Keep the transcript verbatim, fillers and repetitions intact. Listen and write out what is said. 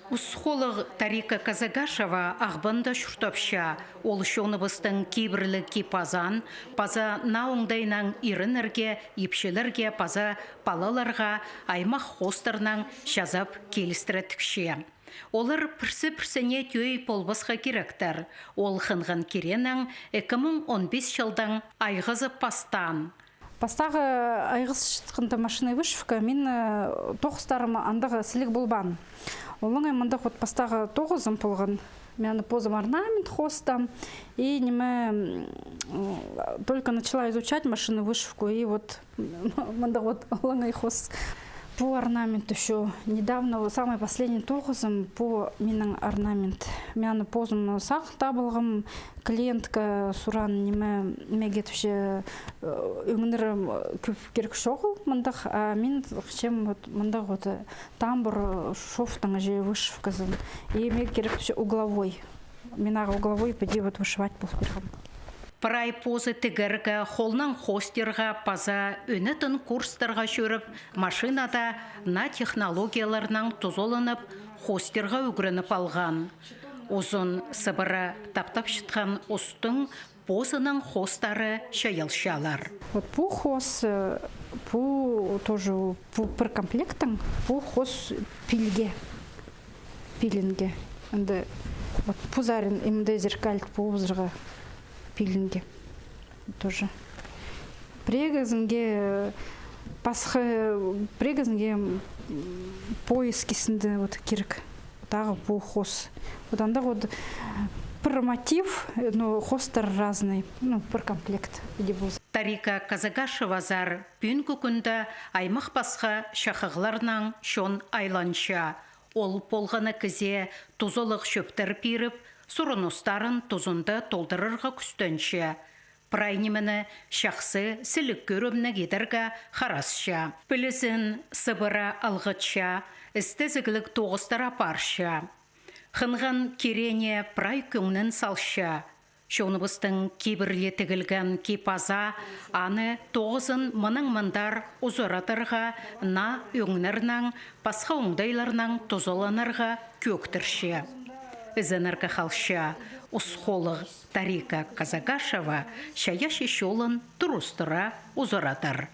Ус хооллығ Тарика Казагашева Ағбанда чуртапча. Ол чоныбыстың кибірліг кип-азаан паза наа оңдайнаң иреннерге, ипчілерге паза палаларға аймах хоостарнаң чазап килістіре тікче. Олар пірсі-пірсіне тӧӧй полбасха киректер. Ол хынған киреенең ікі муң он пис чылдаң айғазы пастаан. Пастағы айғасчатханда машинная вышивка, мин, э, тоғыстарым андағ сіліг полбаан. Олаңай мындағ вот пастағы тоғызым полған. Мин аны позым орнамент хоостаам. И ниме, м, только начала изучать машинную вышивку. И вот мындағ вот олаңай хоос. Пу орнамент ещё недавно, вот самый последний тоғызым, пу минің орнамент. Мин аны позым сағын таап алғам, клиентка суран, ниме, меге тіпче, э, ӧңнер, э, кӧп кирек чоғыл мындағ, а мин хынчам вот мындағ вот, э, тамбур, э, шовтың же вышивказын. И меге кирек тіпче угловой. Мин ағаа угловой піди вот вышивать полып пиргем. Прай позы тігерге, холнаң хоостирға паза ӧнетін курстарға чӧріп, машинада наа технологияларнаң тузаланып, хоостирға ӱгреніп алған. Узун сыбыра таптапчатхан устың позының хоостары чайалчалар. Вот пу хоос, э, пу тоже, пу пір комплектің, пу хоос пилге, пилінге. Анда вот пу сарин имде зеркальт пу узырға пилінге тоже. Пірігізінге, э, пасха, пірігізінге, м, пояс кистінде вот кирек. Тағы пу хоос. Вот анда вот пір мотив, э, ну, хоостар разный, ну, пір комплект иди полза. Тарика Казагашевазар пӱӱнгі кӱнде аймах пасха чахығларнаң чон айланча. Ол полған на кізее тузалығ чӧптер пиріп, сурыныстарын тузында толдырарға кӱстенче. Прай нимені чахсы сіліг кӧрімніг идерге харасча. Пілізін сыбыра алғытча, істезігліг тоғыстар апарча. Хынған киреене прай кӧңнін салча. Чоныбыстың кибірлі тігілген кип-азаа, аны тоғызын мынаң мындар узаратарға, наа ӧңнернең, пасха оңдайларнаң тузаланарға кӧӧктірче. Ізенерге халча, ус хооллығ Тарика Казагашева чайаачы чолын турыстыра узаратыр.